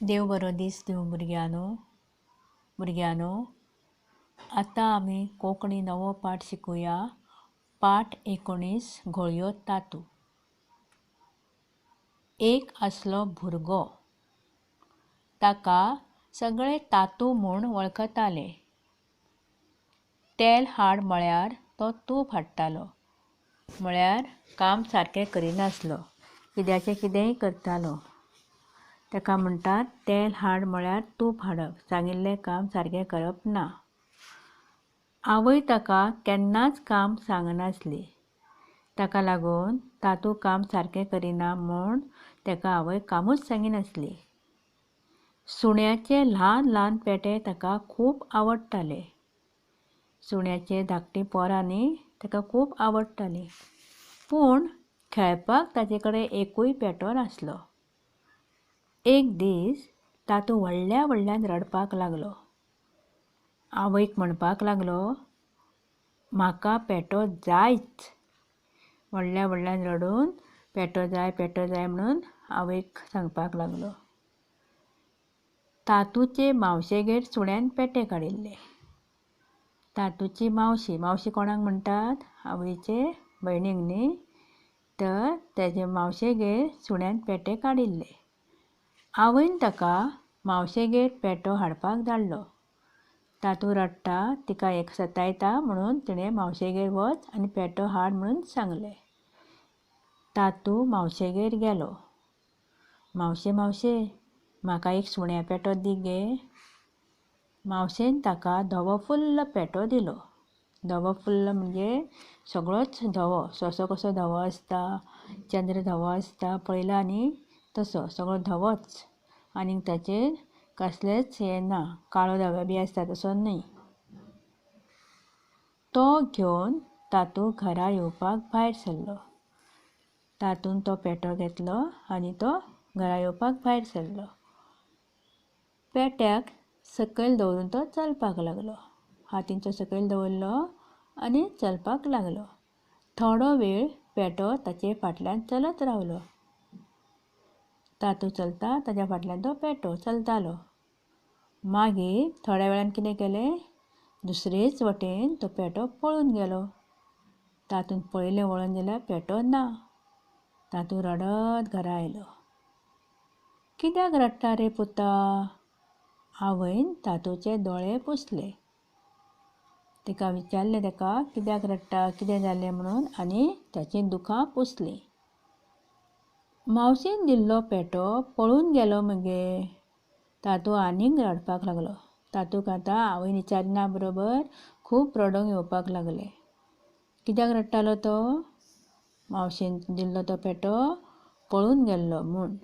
देव बरो दीस दिवं भुरग्यांनो. भुरग्यांनो, आतां आमी कोंकणी नवो पाठ शिकुया. पाठ 19, घोळयो तातू. एक आसलो भुरगो. ताका सगळे तातू म्हूण वळखताले. तेल हाड म्हळ्यार तो तूप हाडटालो. म्हळ्यार काम सारकें करिनासलो. कित्याचें कितेंय करतालो. ताका म्हणटात तेल हाड म्हळ्यार तूप हाडप. सांगिल्लें काम सारकें करप ना. आवय ताका केन्नाच काम सांगनासली. ताका लागून तातू काम सारकें करिना म्हूण ताका आवय कामूच सांगिनासली. सुण्याचे ल्हान ल्हान पेटे ताका खूब आवडटाले. सुण्याचे धाकटीं पोरां न्ही, ताका खूब आवडटालीं. पूण खेळपाक ताचे कडेन एकूय पेटो नासलो. एक दीस तातू व्हडल्या व्हडल्यान रडपाक लागलो. आवयक म्हणपाक लागलो, म्हाका पेटो जायच. व्हडल्या व्हडल्यान रडून पेटो जाय पेटो जाय म्हणून आवयक सांगपाक लागलो. तातूचे मावशेगेर सुण्यान पेटे काडिल्ले. तातूची मावशी, मावशी कोणाक म्हणटात? आवयचे भयणीक न्ही. तर ताजे मावशेगेर सुण्यान पेटे काडिल्ले. आवयन ताका मावशेगेर पेटो हाडपाक धाडलो. तातू रडटा, तिका एक सतायता म्हणून तिणें मावशेगेर वच आनी पेटो हाड म्हणून सांगलें. तातू मावशेगेर गेलो. मावशे मावशे, म्हाका एक सुण्या पेटो दी गे. मावशेन ताका धवो फुल्ल पेटो दिलो. धवो फुल्ल म्हणजे सगळोच धवो, सोंसो कसो धवो आसता, चंद्र धवो आसता पळयला न्ही, तसो सगळो धवोच आनीक ताचेर कसलेंच हें ना, काळो धवो बी आसता तसो न्हय. तो घेवन तातू घरा येवपाक भायर सरलो. तातून तो पेटो घेतलो आनी तो घरा येवपाक भायर सरलो. पेट्याक सकयल दवरून तो चलपाक लागलो. हातीन तो सकयल दवरलो आनी चलपाक लागलो. थोडो वेळ पेटो ताचे फाटल्यान चलत रावलो. तातू चलता ताच्या फाटल्यान तो पेटो चलतालो. मागीर थोड्या वेळान कितें केलें, दुसरेच वटेन तो पेटो पळून गेलो. तातून पळयलें वळोन जाल्यार पेटो ना. तातू रडत घरा आयलो. कित्याक रडटा रे पुता? आवयन तातूचे दोळे पुसले. तिका विचारलें ताका कित्याक रडटा, कितें जालें म्हणून, आनी ताचीं दुखां पुसलीं. मावशेन दिल्लो पेटो पळून गेलो मगे. तातू आनीक रडपाक लागलो. तातूक आतां आवयन विचारिना बरोबर खूब रडोंक येवपाक लागलें. कित्याक रडटालो तो? मावशेन दिल्लो तो पेटो पळून गेल्लो म्हूण.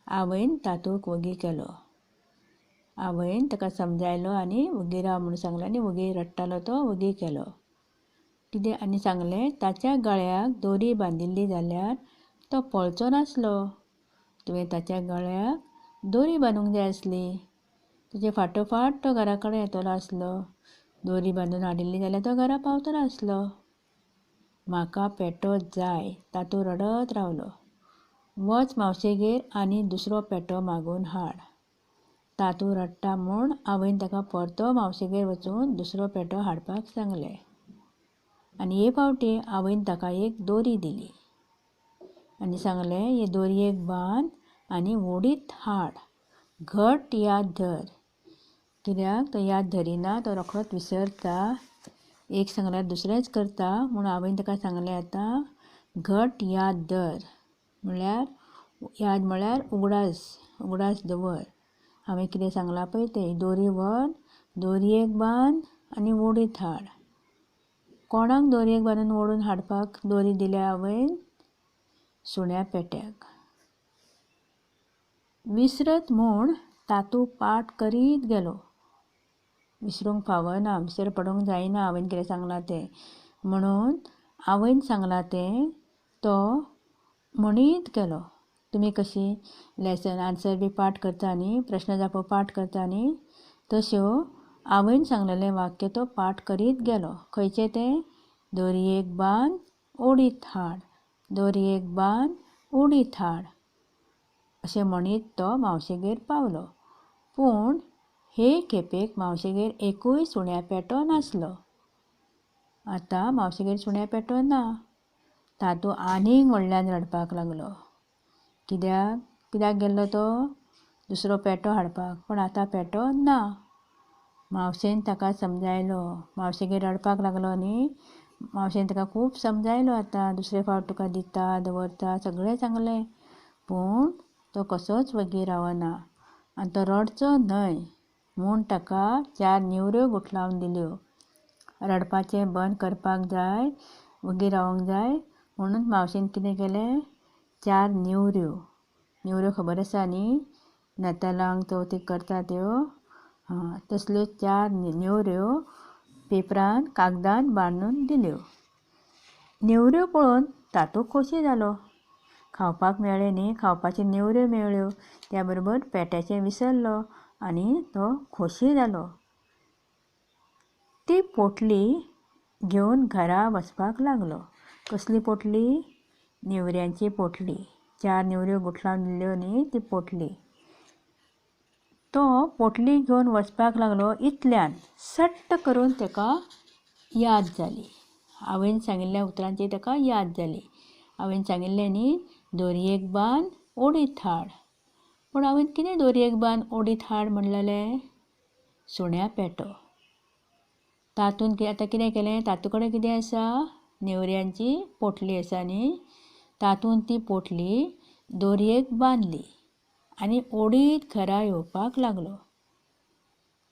आवयन तातूक वगी केलो. आवयन ताका समजायलो आनी वगी राव म्हूण सांगलें आनी वगी रडटालो तो वगी केलो. कितें आनी सांगलें, ताच्या गळ्याक दोरी बांदिल्ली जाल्यार तो पळचो नासलो. तुवें ताच्या गळ्याक दोरी बांदूंक जाय आसली. तुजे फाटोफाट तो घरा कडेन येतलो आसलो. दोरी बांदून हाडिल्ली जाल्यार तो घरा पावतलो आसलो. म्हाका पेटो जाय. तातू रडत रावलो. वच मावशेगेर आनी दुसरो पेटो मागून हाड. तातू रडटा म्हूण आवयन ताका परतो मावशेगेर वचून दुसरो पेटो हाडपाक सांगलें. आनी हे फावटी आवयन ताका एक दोरी दिली आनी सांगलें, हे दोरयेक बांद आनी ओडीत हाड. घट याद धर. कित्याक तो याद धरिना, तो रोखडोच विसरता. एक सांगल्यार दुसरेंच करता म्हूण आवयन ताका सांगलें, आतां घट याद धर. म्हळ्यार याद म्हळ्यार उगडास, उगडास दवर. हांवें कितें सांगलां पळय तें. दोरी व्हर, दोरयेक बांद आनी ओडीत हाड. कोणाक दोरयेक बांदून ओडून हाडपाक दोरी दिल्या आवयन? सुण्या पेट्याक. विसरत म्हूण तातू पाठ करीत गेलो. विसरूंक फावना, विसर पडूंक जायना आवयन कितें सांगलां तें. म्हणून आवयन सांगलां तें तो म्हणीत गेलो. तुमी कशी लेसन आन्सर बी पाठ करता न्ही, प्रश्न जापो पाठ करता न्ही, तश्यो आवयन सांगलेलें वाक्य तो पाठ करीत गेलो. खंयचें तें? दोरयेक बांद ओडीत हाड, दोरयेक बांद ओडीत हाड. अशें म्हणीत तो मावशेगेर पावलो. पूण हे खेपेक मावशेगेर एकूय सुण्या पेटो नासलो. आतां मावशेगेर सुण्या पेटो ना. तातू आनीक व्हडल्यान रडपाक लागलो. कित्याक? कित्याक गेल्लो तो? दुसरो पेटो हाडपाक. पूण आतां पेटो ना. मावशेन ताका समजायलो. मावशेगेर रडपाक लागलो न्ही, मावशेन ताका खूब समजायलो आतां दुसरे फावट तुका दिता, दवरता, सगळें सांगलें. पूण तो कसोच वगी रावना आनी तो रडचो न्हय म्हूण ताका चार नेवऱ्यो गुठलावन दिल्यो. रडपाचें बंद करपाक जाय, वगी रावंक जाय म्हणून मावशेन कितें केलें, चार नेवऱ्यो, नेवऱ्यो खबर आसा न्ही, नातालांक चवथीक करता त्यो, आं तसल्यो चार नेवऱ्यो पेपरान कागदान बांदून दिल्यो. नेवऱ्यो पळोवन तातू खोशी जालो. खावपाक मेळ्ळें न्ही, खावपाच्यो नेवऱ्यो मेळ्ळ्यो. त्या बरोबर पेट्याचें विसरलो आनी तो खोशी जालो. ती पोटली घेवन घरा वचपाक लागलो. कसली पोटली? नेवऱ्यांची पोटली. चार नेवऱ्यो गुठलावन दिल्ल्यो न्ही ती पोटली. तो पोटली घेवन वचपाक लागलो इतल्यान सट्ट करून ताका याद जाली. आवयन सांगिल्ल्या उतरांची ताका याद जाली. आवयन सांगिल्लें न्ही, दोरयेक बांद ओडीत हाड. पूण आवयन कितें दोरयेक बांद ओडीत हाड म्हणलेलें? सुण्या पेटो. तातून आतां कितें केलें, तातू कडेन कितें आसा? नेवऱ्यांची पोटली आसा न्ही, तातून ती पोटली दोरयेक बांदली आनी ओडीत घरा येवपाक लागलो.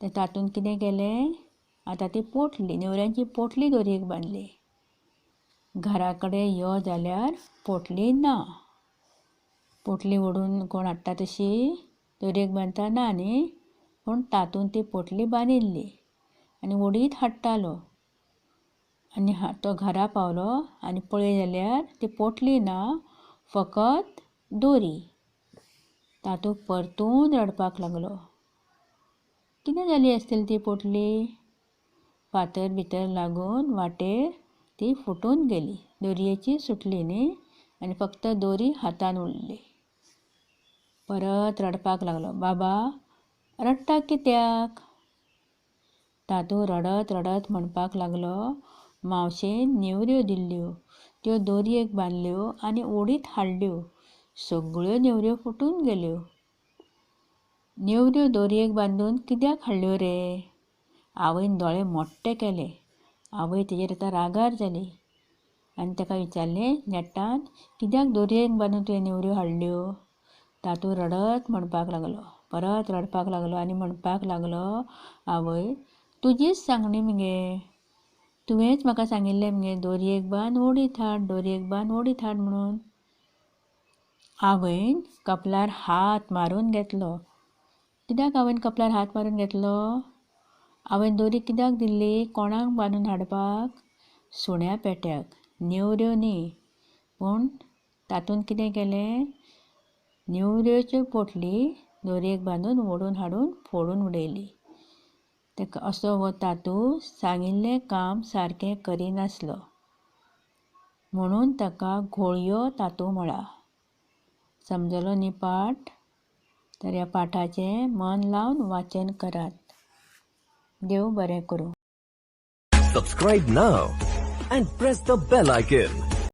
ते तातून कितें केलें, आतां ती पोटली, नेवऱ्यांची पोटली दोरयेक बांदली. घरा कडेन यो जाल्यार पोटली ना. पोटली ओडून कोण हाडटा तशी दोरयेक बांदता ना न्ही, पूण तातून ती पोटली बांदिल्ली आनी ओडीत हाडटालो. आनी तो घरा पावलो आनी पळय जाल्यार ती पोटली ना, फकत दोरी. तातू परतून रडपाक लागलो. कितें जाली आसतली ती पोटली? फातर भितर लागून वाटेर ती फुटून गेली. दोरयेची सुटली न्ही आनी फक्त दोरी हातान उरली. परत रडपाक लागलो. बाबा रडटा कित्याक? तातू रडत रडत म्हणपाक लागलो, मावशेन नेवऱ्यो दिल्ल्यो, त्यो दोरयेक बांदल्यो आनी ओडीत हाडल्यो. सगळ्यो नेवऱ्यो फुटून गेल्यो. नेवऱ्यो दोरयेक बांदून कित्याक हाडल्यो रे? आवयन दोळे मोट्टे केले. आवय तेजेर आतां रागार जाली आनी ताका विचारलें नेटान, कित्याक दोरयेक बांदून तुवें नेवऱ्यो हाडल्यो? तातू रडत म्हणपाक लागलो. परत रडपाक लागलो आनी म्हणपाक लागलो, आवय तुजीच सांगणी मगे, तुवेंच म्हाका सांगिल्लें मगे दोरयेक बांद ओडीत हाड, दोरयेक बांद ओडीत हाड म्हणून. आवयन कपलार हात मारून घेतलो. कित्याक आवयन कपलार हात मारून घेतलो? आवयन दोरी कित्याक दिल्ली? कोणाक बांदून हाडपाक? सुण्या पेट्याक. नेवऱ्यो न्ही. पूण तातून कितें केलें, नेवऱ्योच्यो पोटली दोरयेक बांदून ओडून हाडून फोडून उडयली. ताका असो हो तातू सांगिल्लें काम सारकें करिनासलो म्हणून ताका घोळयो तातू म्हळा. समजलो न्ही पाठ? तर ह्या पाठाचें मन लावन वाचन करात. देव बरें करूं. Subscribe now and press the bell icon.